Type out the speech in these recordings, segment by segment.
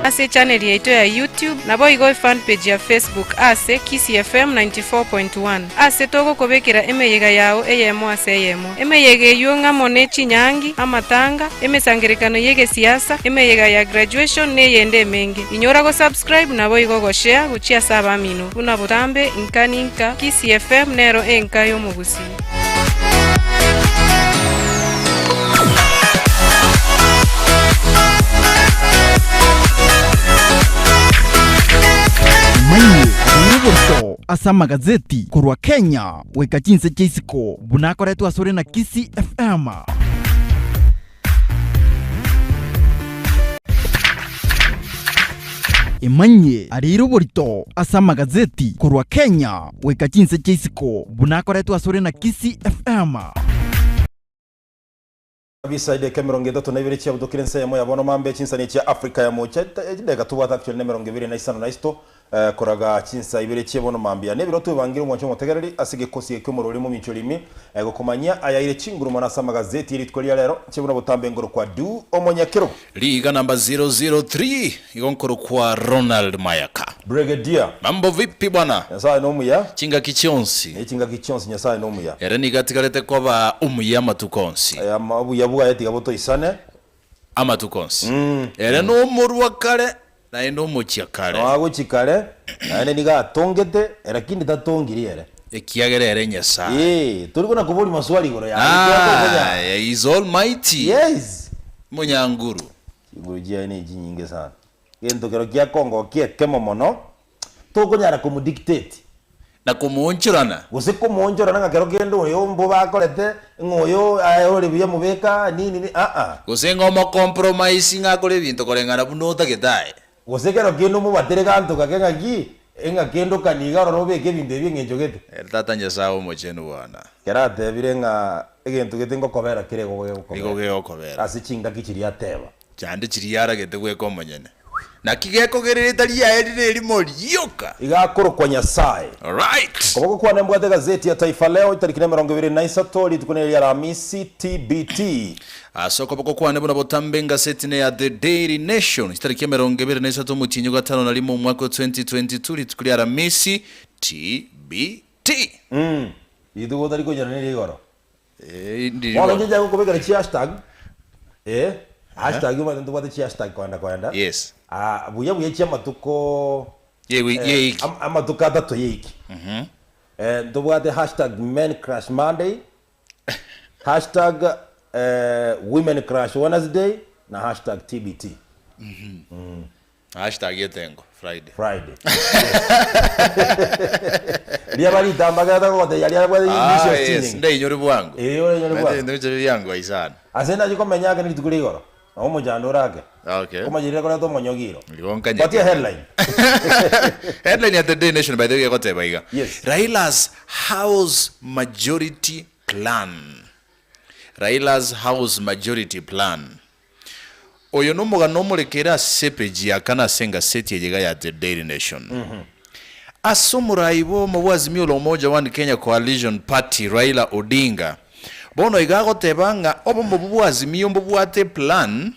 Ase echaneli yaito ya YouTube naboigo eFan page ya Facebook ase Kisii FM 94.1 ase togokobekera emeyega yao eyemo ase eyemo. Emeyega eyio ng'amo ne chinyangi, amatanga, emesangerekano y'egesiasa, emeyega ya graduation neyende emenge. Inyora go subscribe naboigo go share gochia ase abamino buna botambe inka ninka Kisii FM nero enka y'omogusii. Omaini obeire oborito ase amagazeti korwa Kenya goika chinse chia isiko buna akoretwe asore na Kisii FM. Emanyie areire oborito ase amagazeti korwa Kenya goika chinse chia isiko buna akoretwe asore na Kisii FM. Kabisa edeka emerongo etato na ibere chiabutokire ense eyemo ya bono mambia chinsani chia Africa ya mocha edeka tobwate actually ne emerongo ebere na isano na isito eh, koraga chinsa ibere chie bono mambia nebiro twebangire omwancho omotegereri ase gekosi eke omorori momincho rimi eh, gokomanyia ayaire chinguru mono ase amagazeti erituko ria rero nche buna botambe ngoro kwa du omonyakerogo Riiga namba 003 igo nkorokwa Ronald Mayaka. Brigadier. Mambo vipi bwana? Nyasaye nomuya. Chingaki chionsi. Ne chingaki chionsi Nyasaye nomuya. Ere nigo atigarete koba omuya amatuko onsi. Ama obuya bwaye tiga botoisane. Amatuko onsi. Ere nomorwa kare, naende omochia kare. Noa agochia kare, naende nigo atongete, lakini tatongiri ere. Ekiagera ere Nyasaye. Ee, tori kona koboria maswali igoro yaye, ekiagera tokonyara. Ah, he is almighty. Yes. Omonyanguru. Chinguru chiaye nechinyinge sana. Gento kero kia kongokia ekemo mono, tokonyara komodictate. Na komoonchorana. Gose komoonchorana ng'a kero kende oyo mbobe akorete, ng'a oyo aye ore buya mobeka nini nini aa. Gose ng'a omocompromise ng'a akore ebinto koreng'ana buna otagete aye. Gose kero kende omobatere ganto gake ng'aki, ng'a kende okaniga ororo obeke ebinto ebi eng'encho gete. Ere Tata Nyasae Omochenu bwana. Kero atebire ng'a egento gete ngokobera kere igo gegokobera. Nigo gegokobera. Ase chingaki chiria ateba. Chande chiria aragete bweka omonyene. Naki gekogera erieta riaye rire erimo rioka. Iga akorokwa Nyasae. Alright. Koboko kwane mbwate egazeti ya Taifa Leo, itariki nemerongo ebere na isato, rituko neri ria Aramisi, TBT. Ase okoboko kwane buna botambe engaseti neya The Daily Nation, chitariki emerongo ebere na isato omotienyi o gatano na rimo omwaka o 2022, rituko ria Aramisi, TBT. Rituko otari konyora neri igoro. Eh, ndiri Bono bono. inche nchake gokobekera chihashtag, eh, hashtag omanyete ntobwate chihashtag koenda koenda. Yes. Ah, buya buya chiamatuko Ye- eh, yeiki. am- amatuko atato yeiki. Eh, ntobwate hashtag men crush Monday, hashtag eh, women crush Wednesday, na hashtag TBT. Hashtag etengo Friday. Friday. Riaba ritamba ekero tagogotebia riria abwate Ah, issues yes, chinyinge. ndainyore bwango. Eh, orainyore Naende bwango. ebinto biche biango sana. Ase ndachie komenya ake nerituko ria igoro, nabo omochando ore ake. Okay. Komanyerire koreta omonyogiro. Igo nkanyete. Patia headline. Headline ya The Daily Nation by the way egoteba iga. Yes. Raila's House Majority Plan. Raila's House Majority Plan. Oyo nomogano omorekere ase epeji ya kane ase engaseti eye iga ya The Daily Nation. Ase omorai bw'obomo bwa Azimio la Umoja One Kenya Coalition Party Raila Odinga bono iga agoteba ng'a obomo obwo bwa Azimio mbobwate eplan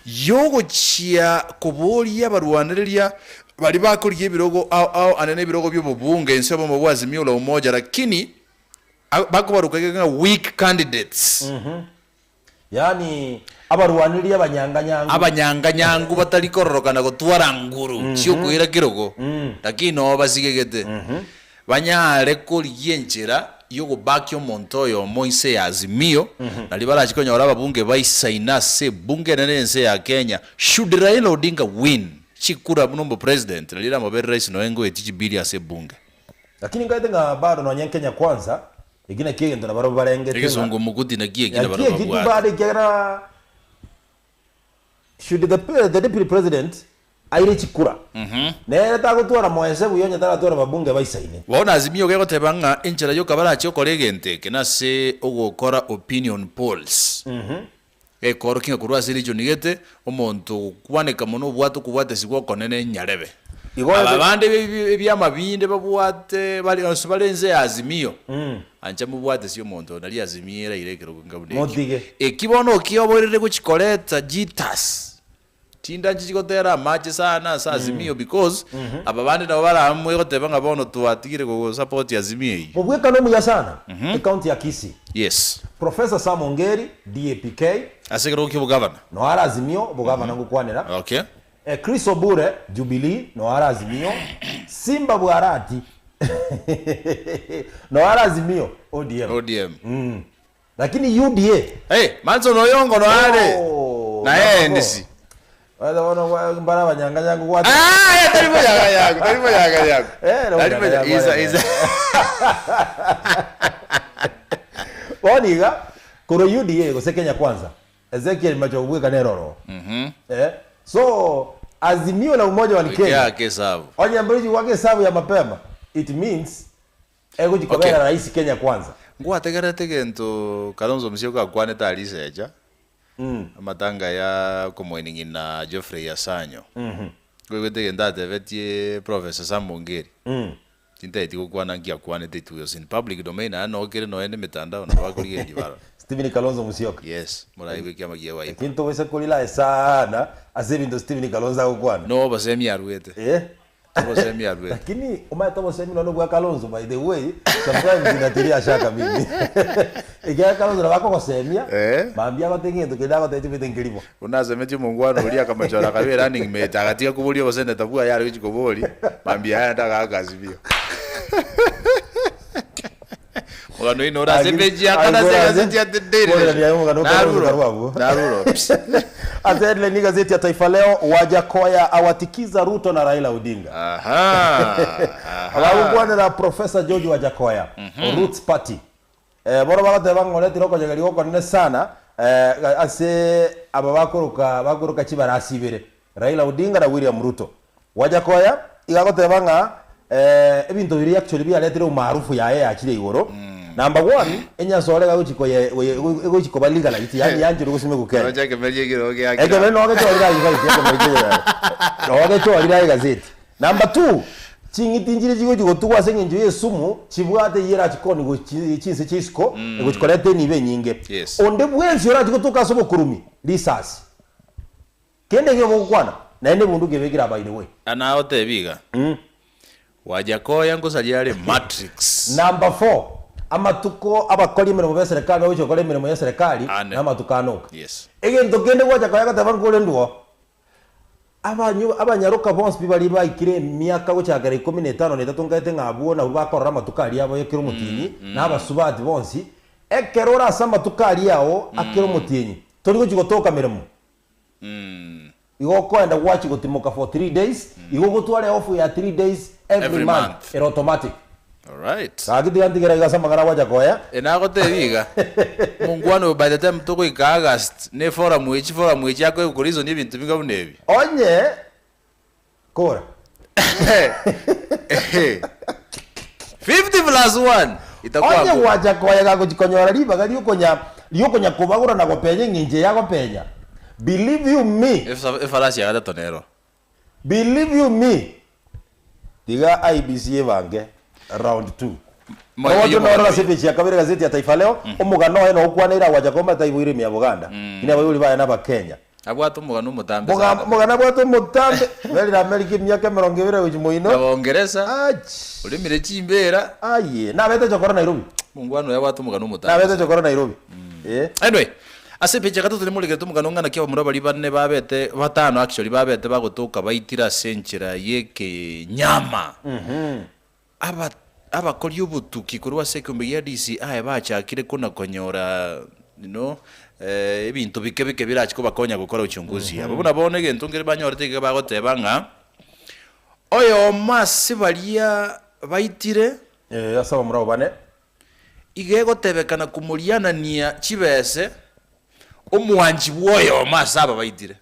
yogochia koboria abarwanereria baria bakorigia ebirogo ao ao ande na ebirogo bi'obobunge inse y'obomo bwa Azimio la Umoja lakini bakobaruka iga ng'a weak candidates. Yaani abarwanirie abanyanganyangu. Abanyanganyangu batari kororokana gotwara nguru chi'okoira kerogo, lakini noo basigegete, banyare korigia enchera y'ogobakia omonto oyomo inse ya Azimio, nario barache konyora ababunge baisaine ase ebunge enene y'ense ya Kenya, should Raila Odinga win chikura buna omopresident, nario eramobere rahisi nonya ngoetie chibili ase ebunge. Lakini nkaete ng'a bado nonya Kenya kwanza Eki nakio egento nabarabwo barengete ng'a. Egesongomokuti nakio eki Nakio nabarabwo eki tu babwate. bado ekiagera should the, the deputy president aire chikura nere tagotwara moese buya onye taratwara babunge baisaine. Bono Azimio gegoteba ng'a enchera yoka barache gokora egento eke nase ogokora opinion polls. Gekorokia ng'a korwa ase region gete, omonto ogokwaneka mono obwate okobwatesigwa okonene nyarebe. Igo Aba ebe- bande ebi- ebiama binde babwate bare onsi bare inse ya Azimio, ancha mobwatesie omonto nari Azimio eraire ekerogo nka buna ekio. Motige. Eki bono okioborere gochi koreta jitters. Tindanchi chigotera amache sana ase Azimio because aba bande nabo baraamue goteba ng'a bono twatigire gosupport Azimio eyio. Mobwekano omuya sana, ecounty ya Kisii. Yes. Professor Sam Ongeri, DAP-K. Ase ekerogo kia obogavana. Noare Azimio, obogavana ngokwanera. Okay. Chris Obure, Jubilee, noare Azimio. Simba Bwarati, noare Azimio, ODM. ODM. Lakini UDA. Hey, Manson Oyongo noare Oh, naye nabo. NDC. Wethe bono mbare abanyanganyangu gwate. Ah, eh, tari monyanganyangu, tari monyanganyangu. Eh, no Tari monya- monyanganyangu isa- arenge. isa. Bono iga korwa UDA gose Kenya Kwanza Ezekiel Machogu bweka nere ororo. Eh, so Azimio la Umoja wa Kenya Yake sabu. onye mbere gwake hesabu ya mapema it means egochi kobera Okay. rais Kenya Kwanza. Ngwategerete gento Kalonzo Musyoka akwanete aria isecha amatanga ya komoining'ina Geoffrey Asanyo. Nkoigwete egento atebetie Professor Sam Ongeri. Tintageti gokwana nki akwanete it was in public domain naende noo kere nonya na emetandao nabo bakorigereria barore. Stephen Kalonzo Musyoka. Yes, moraigwe ekiama kia Wiper. Lakini tobaisa korelae sana ase ebinto Stephen Kalonzo agokwana. No obosemi arwete. Eh? Obosemi arwete. Lakini omanyete obosemi nonye bwa Kalonzo by the way sometimes inatilia shaka mimi. Ekiagera Kalonzo nabo akogosemia Eh. mambia agote egento keria agotebi chimete nkerimo. Buna asemetie omongwana oria akamachora akaba erunning mate agatiga koboria oboseneta bwaye are gochia koboria mambia aye naende agaaka azimio. Omogano oino ore ase Lakini- epeji ya kane ase Aye, egazeti ya The Daily Bora Nation. ni omogano o Kalonzo Naruro, karwa abwo. naruro. Psst. Ase headline igazeti ya Taifa Leo, Wajakoya awatikiza Ruto na Raila Odinga. Aha, aha. Abagokwanera Professor George Wajakoya, Roots Party. Eh, bono bagoteba ng'a oretire okonyegeria okonene sana eh, ase aba bakoroka bakoroka chibarasi ibere Raila Odinga na William Ruto. Wajakoya iga agoteba ng'a eh, ebinto biria actually biaretire umaarufu yaye yachire igoro. Number one, enyasore iga egochi koye koye egochi koba legalized yaani yancherwe gosimekwa Kenya. Roche ekemeria ekerogo gia Ekemeri kera. nogo gechorire aye igazeti, ekemeri kegere. Nogo gechorire aye egazeti. Number two, ching'iti nchire chigochi gotugwa ase eng'encho ya esumu, chibwate eyio erachi koonigwa chi chinse chia isiko, egochi koreta enibo enyinge. Yes. Onde bwensi orachi gotoka ase obokurumi, risasi. Kende ekio mogokwana, naende ebunduki ebekire aa by the way. Anagotebi iga, Wajakoya nkosaria are matrix. Number four, amatuko abakori emeremo b'eserekari bagochia gokora emeremo y'eserekari Ane. namatuko ane oka. Yes. Egento kende gwacha koya goteba nkore ndwo, abanyu abanyaroka bonsi pi baria baikire emiaka gochakera ikomi na etano na etato nkaete ng'a abwo nabwo bakorora amatuko aria abo ekero omotienyi, na abasubati bonsi, ekero ore ase amatuko aria ao akere omotienyi, tori gochia gotoka meremo. Igo okoenda gwachia gotimoka for 3 days, igo ogotwara eoff ya 3 days every, Every month, month. ere automatic. Alright. Gaki tiga ntigere iga ase amang'ana agwacha koya. Nagotebi iga, mongwana oyo by the time togoika August, ne forum echi forum echi akoigwa korizoni ebinto binga buna ebi. Onye kora. 50 plus 1 itakuwa Onye ngumu. gwacha koya gagochi konyora ribaga riokonya riokonya kobagora na gopenya eng'encho eye agopenya. Believe you me. Efarasi ya gatato nero. Believe you me. Tiga IEBC ebange round 2. Mo- Ogocho eyio norora omogano ase oyo. epeji ya kabere egazeti ya Taifa Leo, omogano oye nogokwana ere agwacha koma taiboire ime ya Boganda. Lakini abaibori baye nabakenya. Abwate omogano omotambe Moga- sana. Mogano abwate omotambe, berire America emiaka emerongo ebere gochia moino. Na Bongeresa, Ach! oremire chimbera. Aye, nabete chokora Nairobi. Mongwana oyo abwate omogano omotambe Nabete sana. chokora Nairobi. Eh. Anyway, ase epeji ya gatato nimorigerete omogano ng'a naki abamura baria bane babete, batano actually babete bagotoka baitire ase enchera y'ekenyama. Aba abakori obotuki korwa ase ekeombe gia DCI bachakire kona konyora you know, ebinto bike bike birache kobakonya gokora uchunguzi yabo. Buna bono egento nkere banyorete iga bagoteba ng'a oyomo ase baria baitire Eh, ase abamura abwo bane. iga egotebekana komorianania chibese omwanchi bw'oyomo ase aba baitire.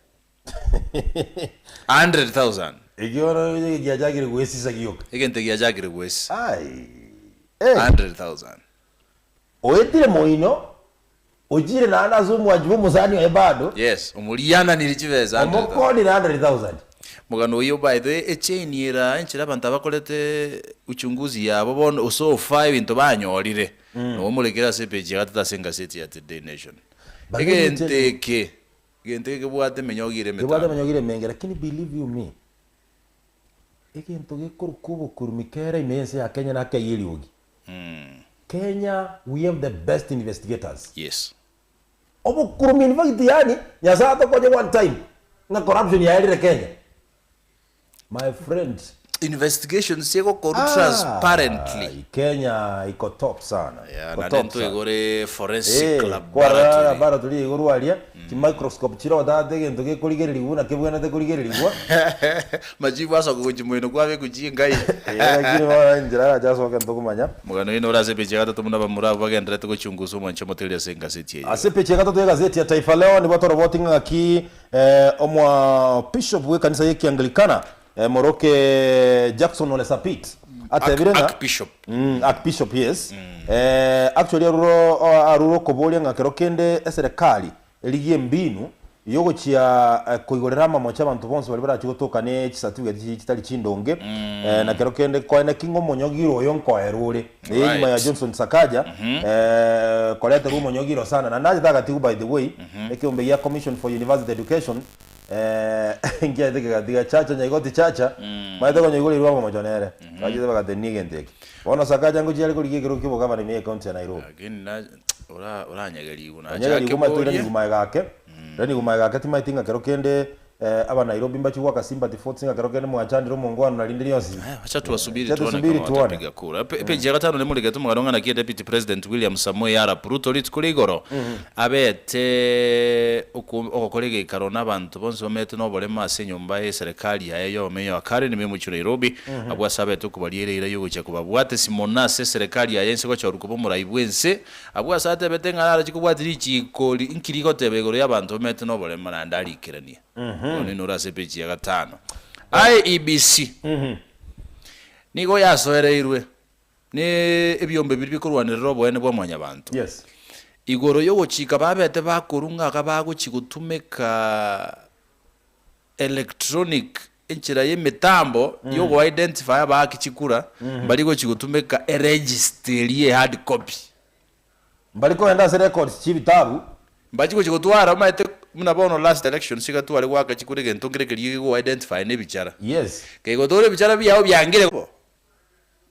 100,000. Ekio bono giachakire gwesisa gioka. Egento giachakire gwesisa. Ai. Eh. 100,000. Oetire moino, ochire naende ase omwanchi bw'omosani oye bado. Yes, omoriananiri chibesa 100,000. Omokonire 100,000. Mogano oyio by the way, echain ere aa enchera abanto abakorete uchunguzi yabo bono so far ebinto banyorire, nobomorekere ase epage ya gatato ase engaseti ya Today Nation. But let me Egento tell you. eke. Egento eke kebwate emenyogo ere Kebwate emetambe. emenyogo ere emenge lakini believe you me, egento gekorokwa obokurumi kere ime y'ense ya Kenya nakeiyo eriogi. Kenya we have the best investigators. Yes. Obokurumi in fact yaani Nyasaye atokonye one time ng'a corruption yaerire Kenya. My friend. Investigations chigokorwa transparently. Aah Kenya iko top sana. Yeah, Iko naende top sana. ntoigore forensic Eh, kwarora laboratory. laboratory igoro aria, chi microscope chire otagete egento gekorigererigwa buna kebwenerete korigererigwa. Machibu asoka gochia moino kwabekwa chingai. Eh, lakini bono enchera arache asoke ntokomanya. Omogano oino ore ase epeji ya gatato buna bamura abwo bagendererete gochungusa omwancho omotereria ase engaseti eye. Ase epeji ya gatato y'egazeti ya Taifa Leo nigo toroboti ng'a ng'aki Omwa bishop bw'ekanisa y'Ekianglikana moroke Jackson Ole Sapit atebire ng'a Archbishop. Archbishop yes. Actually arure arure okoboria ng'a kero kende eserekari erigie embinu yogochia koigorera amamocho abanto bonsi baria barachie gotoka ne chicertificate chitari chindonge na kero kende koene ki ng'a omonyogiro oyo nkoerwa ore. Eye nyuma ya Right. Johnson Sakaja koreterwa omonyogiro sana naende nachete agatigwa by the way ekeombe gia Commission for University Education nkiaete kegatiga Chacha Nyaigoti Chacha maete konya oigoreirwe amamocho nere bachete bagatenia egento eke. Bono Sakaja ngochia are korigia ekerogo kia obogavana ime ye county ya Nairobi. Lakini na ora oranyegerigwe Onyegerigwe nachake omanyete borie. oiranigwe magega ake, oiranigwe magega ake timaeti ng'a kero kende Abanairobi mbachie goaka sympathy votes ng'a kero kende mwachandire omongwana na rinde rionsi. Haya, wacha tuwasubiri Acha tuone tusubiri kama tuone. watapiga kura. Epeji ya gatano nemoregete omogano ng'a naki Deputy President William Samoei Arap Ruto rituko ria igoro abete ogokora egeikaro na abanto bonsi bamenyete noboremo ase enyomba y'eserekari yaye y'obomenyo ya Karen ime omochie o Nairobi abwo ase abete okobariera eira y'ogochia kobabwatesi mono ase eserekari yaye inse gochorwa koba omorai bw'ense abwo ase atebete ng'a narache kobwatia richiko nki rigoteba igoro y'abanto bamenyete noboremo naende arikeranie. Bono inwe ore ase epeji ya gatano. IEBC nigo yasoereirwe ne ebiombe biria bikorwanerera oboene bwa mwanyabanto Yes. igoro y'ogochika babete bakorwa ng'a iga bagochia gotumeka electronic enchera y'emetambo yogo identify abaaki chikura mbari gochia gotumeka eregister eria e hard copy. Mbari kogenda ase records chi'ebitabu. Mbachi gochia gotwara omanyete buna bono last elections iga tware goaka chikura egento nkere keria gego identify na ebichara. Yes. Kegotora ebichara biao biangire bo.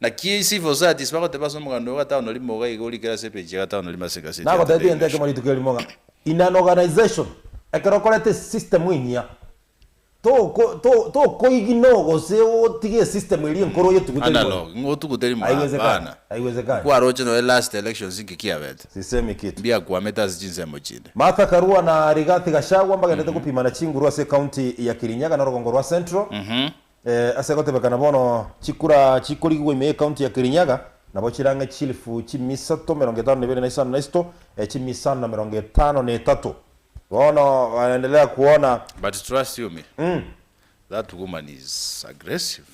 Naki civil societies bagoteba ase omoganda oyo gatano rimo iga iga orikere ase epeji ya gatano rimo ase egaseti ya Nagotebi Today egento ekemo Nation. rituko erimo ng'a in an organization ekero okoreta esystem enyia toko to tokoignore gose otige esystem eria enkoro oyetugute rimo. Analog, ng'o otugute rimo Haiwezekani, hapana. haiwezekani. Kwaroche noe last elections inki kiabete. Sisemi kitu. Mbiakwamete ase chinsemo chinde. Martha Karua na Rigathi Gachagua mbagenderete gopimana chinguru ase ecounty ya Kirinyaga na orogongo rwa Central. Ase gotebekana bono chikura chikorigigwa ime y'ecounty ya Kirinyaga nabo chirang'e chilifu chimisato emerongo etano na ibere na isano na isito, chimia isano na emerongo etano na etato. Bono wanaendelea kuona But trust you me, that woman is aggressive.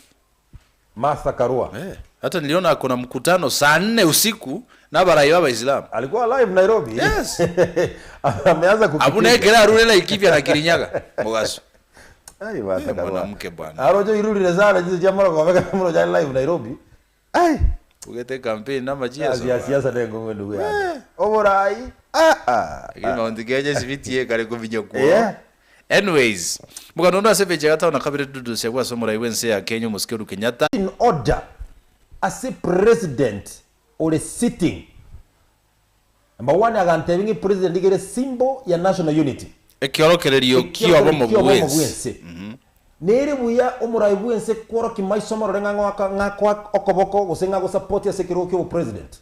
Martha Karua. Eh, hata niliona ako na mkutano saa nne usiku na abarai ba Abaisilamu. Alikuwa live Nairobi. Yes. Ameanza Abuna kukipiga. ekero arure Laikipia na Kirinyaga mogaso. Ai Martha Eh, Karua. mwanamke bwana. Arojo irurire sana jinsi chia moro kobeka moro jali live Nairobi. Ai. Ugete campaign na Kazi ya machieso. bwana. siasa nengo ndugu yangu. Oborai. Ah ah. Lakini Mount Kenya sibitie kare kobinya kuo. Yeah. Anyways, mogano onde ase epeji ya gatano na kabere dudusia bwa ase omorai bw'ense ya Kenya omosike Uhuru Kenyatta. In order ase president ore sitting number one agantebia ng'a epresident iga ere symbol ya national unity. Ekiorokererio Ekiorokererio ki'obomo ki'obomo bw'ense. bw'ense. Nere buya omorai bw'ense kworokia maiso marore ng'a ng'oaka ng'akoa okoboko gose ng'a agosapoti ase ekerogo ki'obopresident.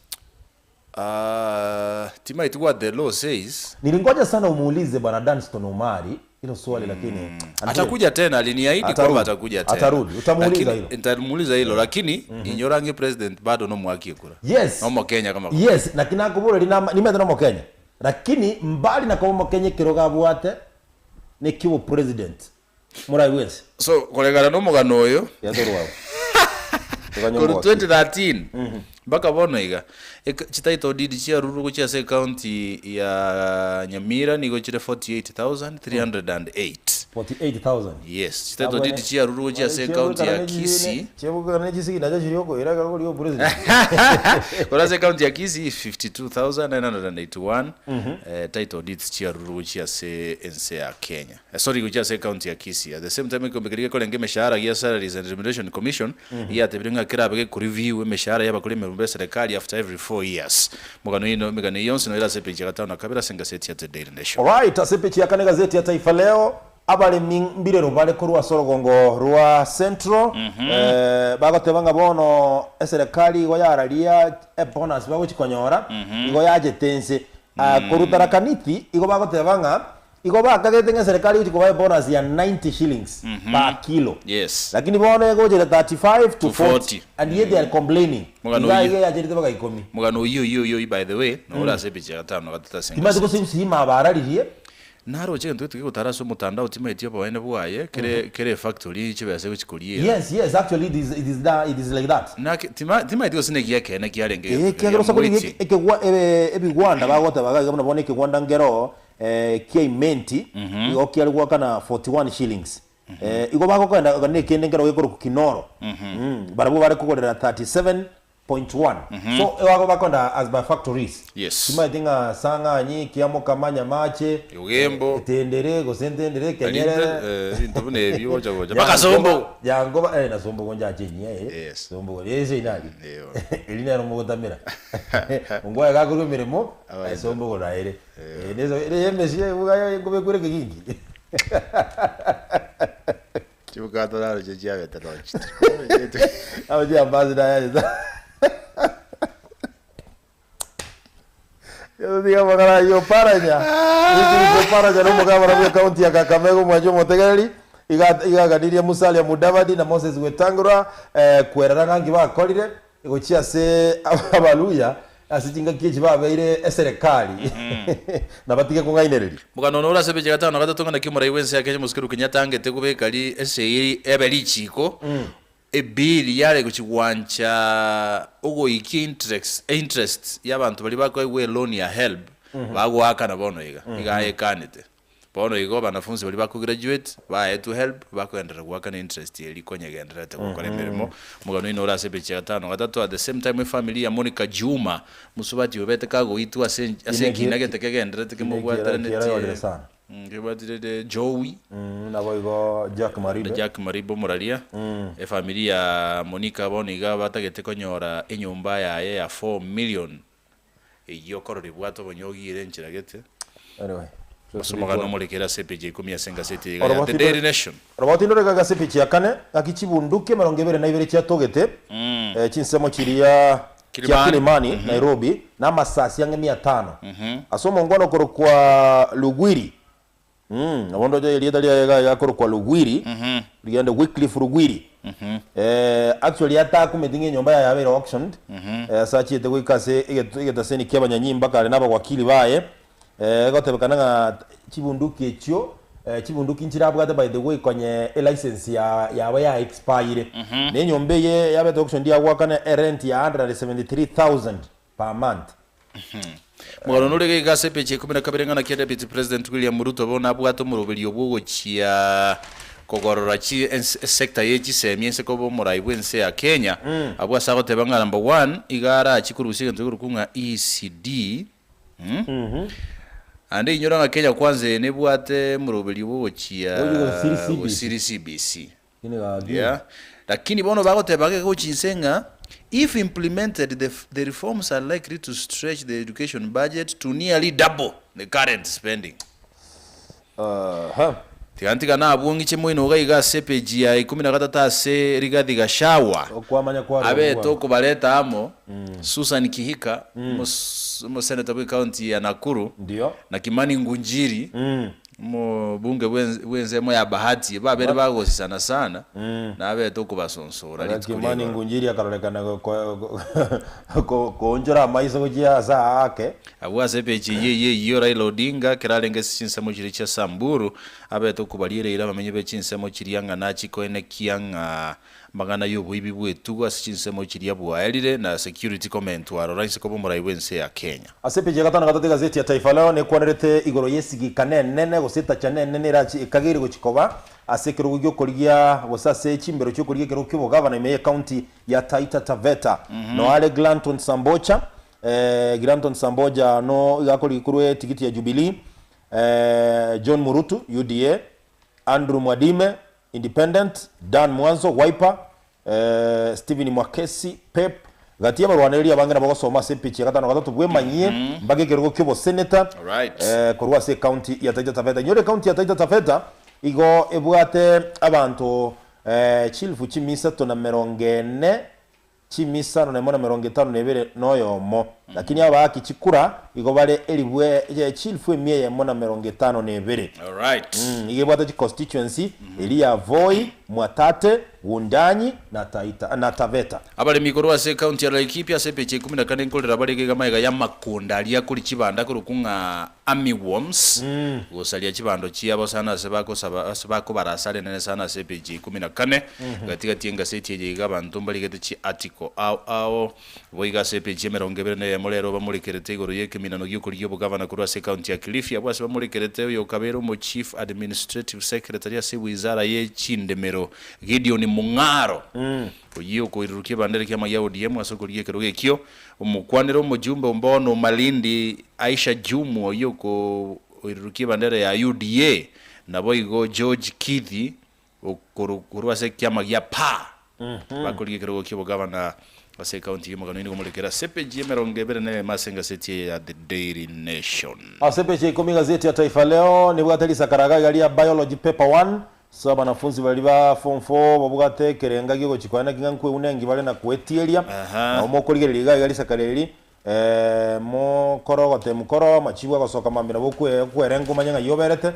Ah, timaeti what the law says. Nilingoja sana umuulize bwana Danston Omari hilo swali lakini anasema Atakuja tena, aliniahidi kwamba atarudi, atakuja tena. atarudi. Utamuuliza Lakini hilo. nitamuuliza hilo lakini inyorange president bado nomwakie kura. Yes. Nomo Kenya kama Yes, lakini nakobora rina nimete nomo Kenya. Lakini mbali na komo Kenya kero gabwate ne kibo president. Murai wese. So koregana nomogano oyo Yatorwa. korwa 2013 mpaka bono iga chititle deed chiarurwe gochia ase ecounty ya Nyamira nigo chire 48308. 48,000. Yes, chititle deed chiarurwe gochia ase ecounty ya Kisii. Chiabwekana ne chisigi nacho chiria okoira ekero okoria opresident. Korwa ase ecounty ya Kisii 52,981 title deeds chiarurwe gochia ase ense ya Kenya. Sorry gochia ase ecounty ya Kisii. At the same time ekeombe keria gekorenga emeshahara gia Salaries and Remuneration Commission giatebire ng'a kerabe gekoreview emeshahara y'abakori emeremo b'eserekari after every 4 years. Omogano oino emegano eye yonsi noyo ere ase epeji ya gatano na kabere ase engaseti ya The Daily Nation. Alright, ase epeji ya kane egazeti ya Taifa Leo, abaremi mbirero bare korwa ase orogongo rwa Central, bagoteba ng'a bono eserekari igo yararia ebonus bagochi konyora, igo yachete inse. Korwa Tharaka Nithi igo bagoteba ng'a Igo bakagete ng'a eserekari egochia kobaa ebonus ya 90 shillings per kilo. Yes. Lakini bono egochera 35 to To 40 40. and yet they are complaining. Mogano Iga oyio. iga yacherete mpaka ikomi. Mogano oyio oyio oyio by the way, noro ase epicha ya gatano na gatato ase Timanyeti engaseti. gose Usima abararirie. Naroche egento gete gegotara ase omotandao timaeti oboene bwaye, kere kere efactory chibesa egochi koriera. Yes, yes, actually it is, it is, da, it is like that. Naki tima timaeti gose negiya ekeene kiarenge Eh, egento keria ekiagera ase korigia moetie. ekegwa ebigwanda bagoteba iga iga buna bono ekegwanda nkero kia imenti igo kiare goakana 41 shillings. Igo bagokenda na ekende nkero gekorokwa Kinoro barabwo bare kogorera 37.1 so igo bakoenda as by factories. Yes. Timaeti ng'a Sang'anyi, Kiamokama, Nyamache, Ogembo. Tendere gose Ntendere, Kenyerere. Ebinto buna ebio gocha gocha mpaka Sombogo. Yangoba na Sombogo nchache enyia eh. Yes. Sombogo ese inari. Eyo. Eri nero mogotamera. Ongwae gakorwa emeremo, Abaito. Sombogo naere. Eh, neso ere emesie ebuga nkobekwere ekegingi. Chibukato naroche chiabete launched. Abo chiambasi nayachete. Tiga amang'ana ayio Oparanya. Wycliffe Oparanya nomogabana bw'ecounty ya Kakamega omwanchi omotegereri iga iga aganirie Musalia Mudavadi na Moses Wetangula eh, kwerera ng'a nki bakorire gochia ase Abaluya ase chingaki echi babeire eserekari na batige kong'ainereria. Omogano one ore ase epeji ya gatano na gatato ng'a naki omorai bw'ense ya Kenya Omosike Kenyatta angete kobeka ri esegi ebe richiko Ebill yare gochia gwancha ogoikia interest interest y'abanto baria bakoegwa eloan ya Helb bagoakana bono iga, iga ayekanete. Bono igo abanafunzi baria bakograduate baetwe Helb bakogenderera goakana interest eria konyegendererete gokora emeremo. Omogano oino ore ase epeji ya gatano na gatato at the same time efamiri ya Monica Juma mosubati obete kagoitwa ase ase ekina gete kegendererete kemobwateranetie Kebwatirete Jowi Naboigo Jack Maribe. Jack Maribe omoraria, efamiri ya Monica bono iga batagete konyora enyomba yaye ya 4 million eyio okorora ebwate obonyogi ere enchera gete. Anyway, Ase omogano omorekere ase epeji ya ikomi ase engaseti eye iga ya The Daily Nation. Roboti ndore iga ase epeji ya kane, ng'aki chibunduki 25 chiatogete chinsemo chiria chia Kilimani, Nairobi, na amasasi ang'e mia tano. Ase omongwana okorokwa Lugwiri, nabo ndoche erieta riaye iga iga akorokwa Lugwiri, rigende Wycliffe Lugwiri. Actually atakumeti ng'a enyomba yaye yabeire auctioned, ase achiete goika ase egetaseni kia abanyanyimba kare na abawakili baye, Egotebekana ng'a chibunduki echio, chibunduki nchirabwate by the way konye elicense ya yabo ya expire. Na enyomba eye yabete auction ndiagoakana erent ya 173,000 per month. Omogano nore gaiga ase epeji ya ikomi na kabere ng'a naki Deputy President William Ruto bono abwate omoroberio bw'ogochia kogorora chi esector ye chisemi ense koba omorai bw'ense ya Kenya. Abwo ase agoteba ng'a number one iga arachi korusia egento gekorokwa ng'a ECD Naende inyora ng'a Kenya Kwanza eye nebwate omoroberio bwogochia gosiri CBC. Yeah. Lakini bono bagoteba iga gochia inse ng'a if implemented the, the reforms are likely to stretch the education budget to nearly double the current spending. Tiga ntigane abwo ng'iche moino iga iga ase epeji ya ikomi na gatato ase Rigathi Gachagua Okwamanya kwa abete Rogwa. okobareta amo Susan Kihika omos- omoseneta bwe county ya Nakuru Ndio. na Kimani Ngunjiri omobunge bwe- bw'ensemo ya Bahati babere bagosisana sana nabete okobasonsora rituko Kimani ri'igoro. Ngunjiri akarorekana koonchora amaiso gochia ase aake. Abwo ase epeji eyio eyio eyio Raila Odinga ekero arenge ase chinsemo chiria chia Samburu, abete okobariera eira abamenyi be chinsemo chiria ng'a nachie koenekia ng'a amang'ana y'oboibi bw'etugo ase chinsemo chiria bwaerire na security komentwa aroro inse koba omorai bw'ense ya Kenya. Ase epeji ya gatano na gatato egazeti ya Taifa Leo nekwanerete igoro y'esigikana enene gose. gose etachana enene erache ekageire gochia koba ase ekerogo gi'okorigia gose ase chimbero chi'okorigia ekerogo ki'obogavana ime y'ecounty ya Taita Taveta. Noare Glanton Sambocha, Granton Samboja no iga akorigia korwa etigiti ya Jubilee, John Murutu, UDA, Andrew Mwadime, Independent, Dan Mwanzo, Wiper, Stephen Mwakesi, Pep, gati y'abarwanereri abange nabo gosoma ase epeji ya gatano na gatato bwemanyie mpaka ekerogo ki'oboseneta korwa ase ecounty ya Taita Taveta. Inyora ecounty ya Taita Taveta igo ebwate abanto chilifu chimia isato na merongo ene chimia isano nemo na merongo etano na ebere na oyomo, lakini abaaki chikura igo bare elifu chilifu emia eyemo na merongo etano na ebere. Alright. Igo ebwate chiconstituency eria ya Voi, Mwatate, Wundanyi na Taita na Taveta. Abaremi korwa ase ekaunti ya Laikipia ase epeji ya ikomi na kane nkorera bare iga magega y'amakonda aria akori chibando akorokwa ng'a army worms gosaria chibando chiabo sana ase bagosaba ase bakobara asara enene sana ase epeji ya ikomi na kane gati gati y'engaseti eye iga abanto mbarigete chi article ao ao Boigo ase epeji y'emerongo ebere na eyemo rero bamorekerete igoro y'ekeminano gi'okorigia obogavana korwa ase ekaunti ya Kilifi, abwo ase bamorekerete oyokabeire omo Chief Administrative Secretary ase ewizara ye chindemero Gideon Mung'aro, oyio okoirurukia ebandera ekiama gia ODM ase okorigia ekerogo ekio. Omokwanera omojumbe o bono Malindi Aisha Jumwa oyio okoirurukia ebandera ya UDA, naboigo George Kithi Korwa ase ekiama gia pa bakorigia ekerogo ki'obogavana ase ekaunti y'Omogano nigo morekere ase epeji y'emerongo ebere na eyemo ase engaseti eye ya The Daily Nation. Ase epeji ya ikomi egazeti ya Taifa Leo nebwate risakara iga iga ria Biology Paper One ase abanafunsi baria ba Form Four babwate ekerenga giogochia koena ki ng'a nkweuna engi bare na koetieria. Nabo mokorigereria iga iga risakara eri Mokore ogotemu koro, amachibu agosoka mambia nabo okwerenga omanye ng'ai oberete.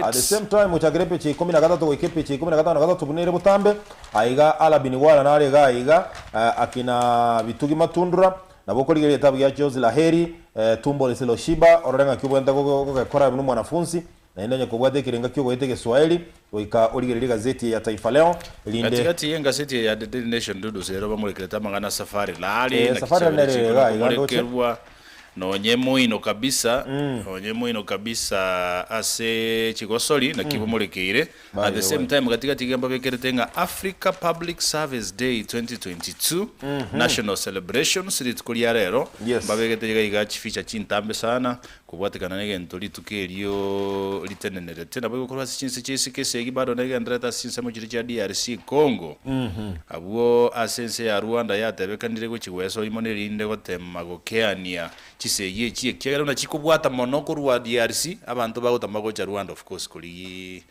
At the same time gochakera epeji ya ikomi na gatato goika epeji ya ikomi na gatano na gatato buna ere botambe, aiga Alabini Gwala nare iga aiga, akina Bitugi Matundura, nabo okorigereria egetabu gia Chozi la Heri, Tumbo Lisiloshiba, orore ng'aki obwenerete gogekora buna omwanafunsi, naende onye kobwate ekerenga ki'ogoeta egeswaeri, goika origererie egazeti eye ya Taifa Leo, erinde. Gati-gati y'engaseti eye ya The Daily Nation Dudu's rero bamorekerete amang'ana Safari Rally Eh, naki Safari Rally chiabere nere chikona iga iga ndoche. komorekerwa nonye moino kabisa nonye moino kabisa ase chigosori naki bomorekeire By at the the same way. time gati-gati iga mbabekerete ng'a Africa Public Service Day 2022 National Celebrations rituko ria rero Yes. mbabegete iga iga chificha chintambe sana Kobwatekana negento rituko erio ritenenerete, naboigo korwa ase chinse chia isiko esegi bado negendererete ase chinsemo chiria chia DRC Congo, abwo ase ense ya Rwanda yatebekanire gochia goesoa imo nerinde gotema gokeania chisegi echi ekiagera buna chikobwata mono korwa DRC abanto bagotama gocha Rwanda of course korigia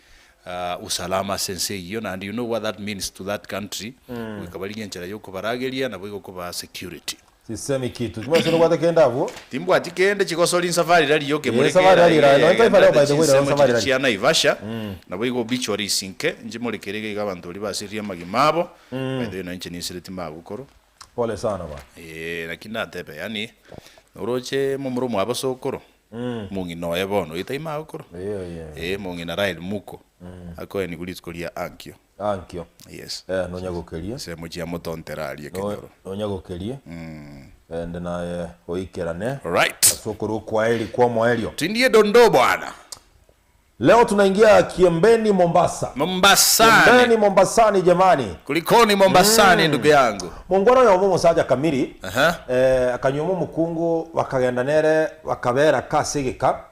usalama ase ense eyio naende you know what that means to that country goika barigie enchera yokobarageria naboigo kobaa security. Sisemi kitu. Timanyeti nobwate kende abwo. Timbwati kende chigosori nsafari rari yoka Eh, emoreke safari rari era rari. Nonya Taifa Leo by egenderete the way nero chinsemo safari chiria rari. chia Naivasha naboigo obituaries inke inche morekere iga iga abanto baria basiririe amagima abo by the way nonya inche ninsireti magokoro. Pole sana bana. Eeh naki natebe yaani oroche momura omwabo sokoro mong'ina oye bono oyo tai magokoro Eeh eh mong'ina Rael Muko akoenigwa rituko ria ankio. Ankio. Yes. Eh, nonyagokerie. Ensemo chiamotontera aria ekenyoro. Nonyagokerie. Ende naye oikerane. Alright. Ase okorua okwaeri kw'omoerio. Tuingie dondoo bwana. Leo tunaingia Kiembeni Mombasa. Mombasani. Kiembeni Mombasani jamani. Kulikoni Mombasani ndugu yangu? Mongwana oyomo omosacha kamiri, Aha. eh, akanyuoma omokungu bakagenda nere bakabera kase egeka.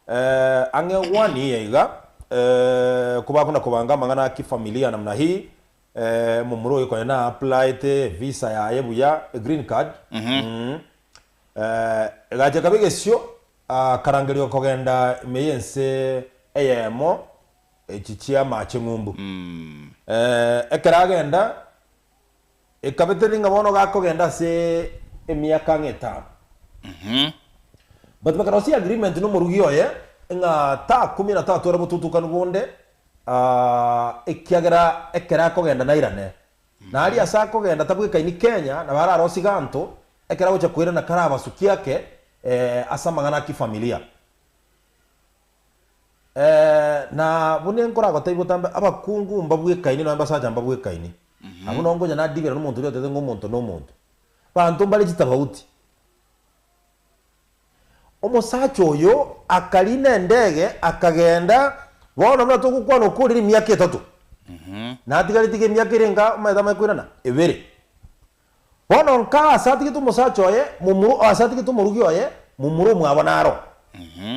Eh, ang'e one year iga, eh, kobakona kobanga amang'ana a kifamilia namna hii, eh, momura oyo konya na appliete visa yaye buya, e green card, mm, eh, egacha ekaba egesio, akarangerigwa kogenda ime y'ense eyemo echi chi'amache ng'umbu. Eh, ekero agenda, ekabetereria ng'a bono gakogenda ase emiaka ang'e etano. But bakarosia agreement nomorugi oye ng'a takumia na tatwara botutukanu bonde ekiagera ekero akogenda nairane. Na aria ase akogenda tabwekaini Kenya nabo ararosie ganto ekero agocha koirana karabasukie ake ase amang'ana a kifamilia. Na buna enkoragotebia botambe abakungu mbabwekaini nonya abasacha mbabwekaini. Abwo nabo nkonya nadibera nomonto oria otebete ng'a omonto nomonto. Banto mbare chitabauti. Omosacha oyo. akarina endege akagenda, bono buna togokwana okorire emiaka etato, natigareti iga emiaka ere enga omanyete amanye koirana? Ebere. Bono nkaa ase atigete omosacha oye, momura ase atigete omorugi oye, momura omwabo naro,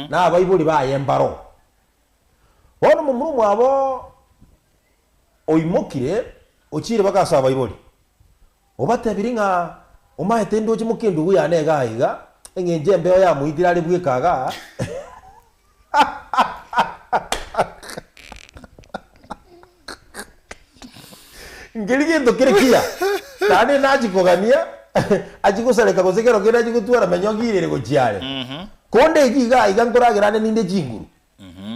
na abaibori baye mbaro. Bono momura omwabo oimokire, ochiire mpaka ase abaibori, obatebirie ng'a omaete ndoche moka endugu yane iga iga, eng'encho embeo yamoitire are bweka igaa. Nkeri gento kere kiya, naende nachia kogania, achia gosareka gose kero kende achia gotwara menyoki irere gochia are. Konde eki iga iga nkoragera ande ninde chinguru,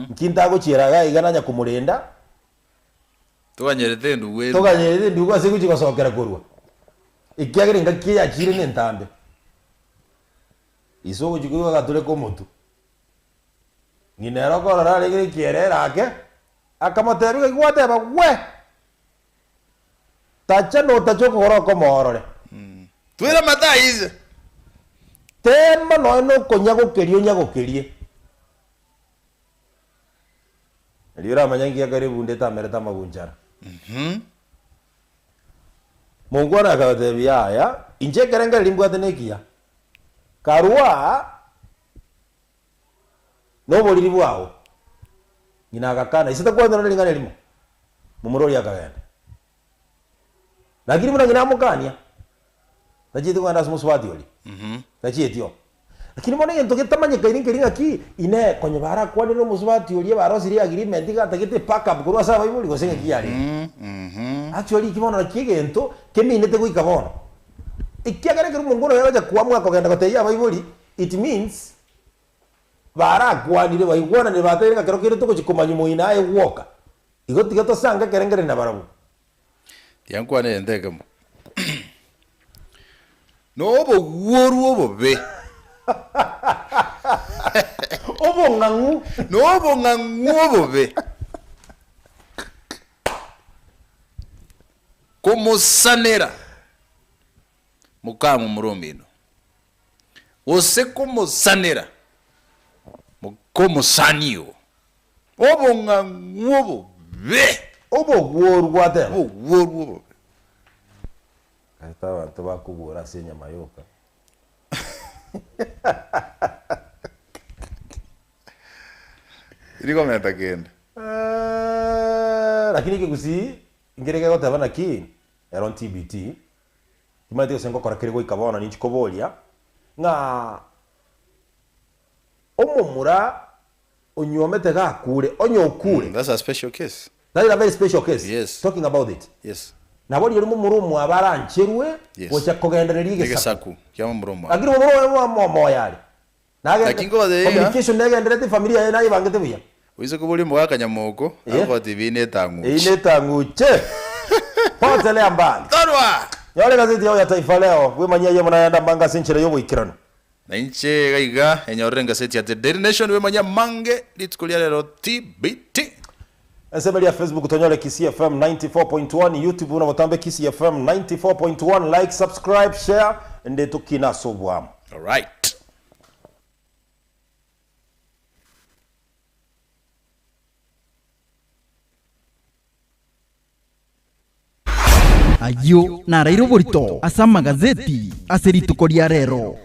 nki ntagochiera iga iga nanya komorenda, Toganyerete endugu erwe. Toganyerete endugu ase egochia gosokera korwa, ekiagera engaki eye yachiire nentambe. Ise ogochia koigwa agatureka omotwe. Ng'ina ere okorora arenge nekierere ake, akamotebia ng'aki gwateba gwe! Tacha notacha okogoro okomo orore. Twere amate aya inse. Tema nonya nokonyagokeria onyagokerie. Erio oramanye nki ekero ebunda etamerete amagunchara. Monkwana akabatebia, Yaya, inche ekerengererio mbwate nekiya. Karua noboriri bwao. Ng'ina agakana, ise takwanera ne ring'ana erimo. Momura oria akagenda. Lakini buna ng'ina amokania, tachieti kogenda ase omosubati oria, tachieti oo. Lakini bono egento getamanyekaini nkeri ng'aki, inee, konya barakwanire na omosubati oria barosirie agreement iga atagete backup korwa ase abaibori gose ng'aki yarenge. Actually eki bono nakio egento keminete goika bono. Ekiagera ekero omonto oyo agocha koamua kogenda gotebia abaibori, it means barakwanire baigwananire batebire ng'a kero kende togochia komanya moino aye gwoka, igo tiga tosange ekerengererio nabarabwo. Tiga nkwane egento ekemo, nobogworu obobe. Obong'ang'u. Nobong'ang'u obobe. Komosanera mokamomura omino, gose komosanera mokomosani oo. Obong'ang'u obobe. Obogworu gwateba. Obogworu obobe. Gachete abanto bakogwora ase enyama yoka. Tiri komenta kende. Lakini ekegusii nkere kegoteba naki ero TBT, timanyeti gose ngokora kere goika bono ninchi koboria, ng'a omomura onyuomete gakure, onye okure. That's a special case. That is a very special case. Yes. Talking about it. Yes. Nabo riria momura omwabo arancherwe Yes. gocha kogendereria egesaku. Egesaku kia momura omwabo. Lakini momura oye moyo are. Nagende Lakini nkobatebia iga. communication negenderete efamiri yaye nayebangete buya. Oise koboria omogaka nyamoko, Eh. agogotebi eye netang'uche. Eyio netang'uche. Potelea mbali. Torwa! Nyora egazeti yao ya Taifa Leo, bwemanyie aye buna yende amange ase enchera y'oboikeranu. Na inche iga iga enyorere engaseti ya The Daily Nation bwemanyie amange rituko ria rero TBT. Ensemo eria ya Facebook tonyore Kisii FM 94.1, YouTube buna botambe Kisii FM 94.1, like, subscribe, share, ende tokine ase oboamo. Alright. Ayio naraire oborito ase amagazeti ase rituko ria rero.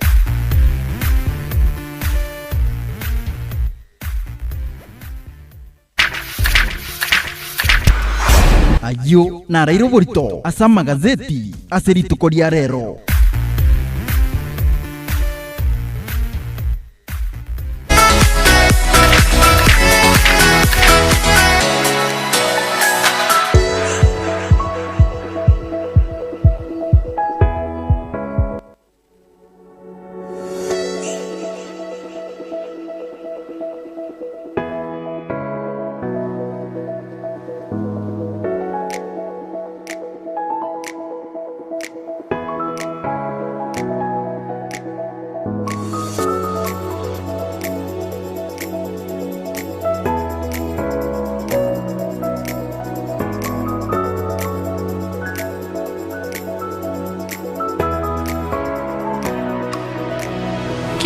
Ayio naraire oborito ase amagazeti ase rituko ria rero.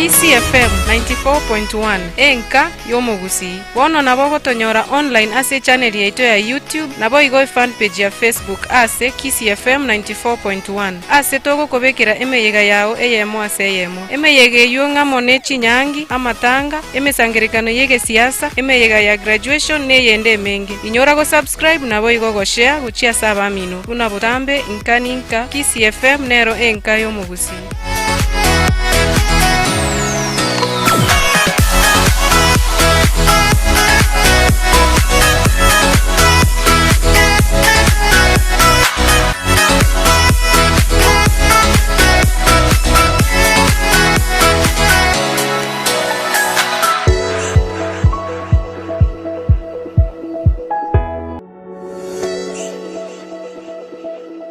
Kisii FM 94.1, enka y'omogusii. Bono nabo ogotonyora online ase echaneli yaito ya YouTube, naboigo efanpage ya Facebook ase Kisii FM 94.1, ase togokobekera emeyega yao eyemo ase eyemo. Emeyega eyio ng'amo ne chinyangi, amatanga, emesangererekano y'egesiasa, emeyega ya graduation na eyende emenge. Inyora gosubscribe naboigo goshare gochia ase abamino. Buna botambe, inka ninka, Kisii FM nero enka y'omogusii.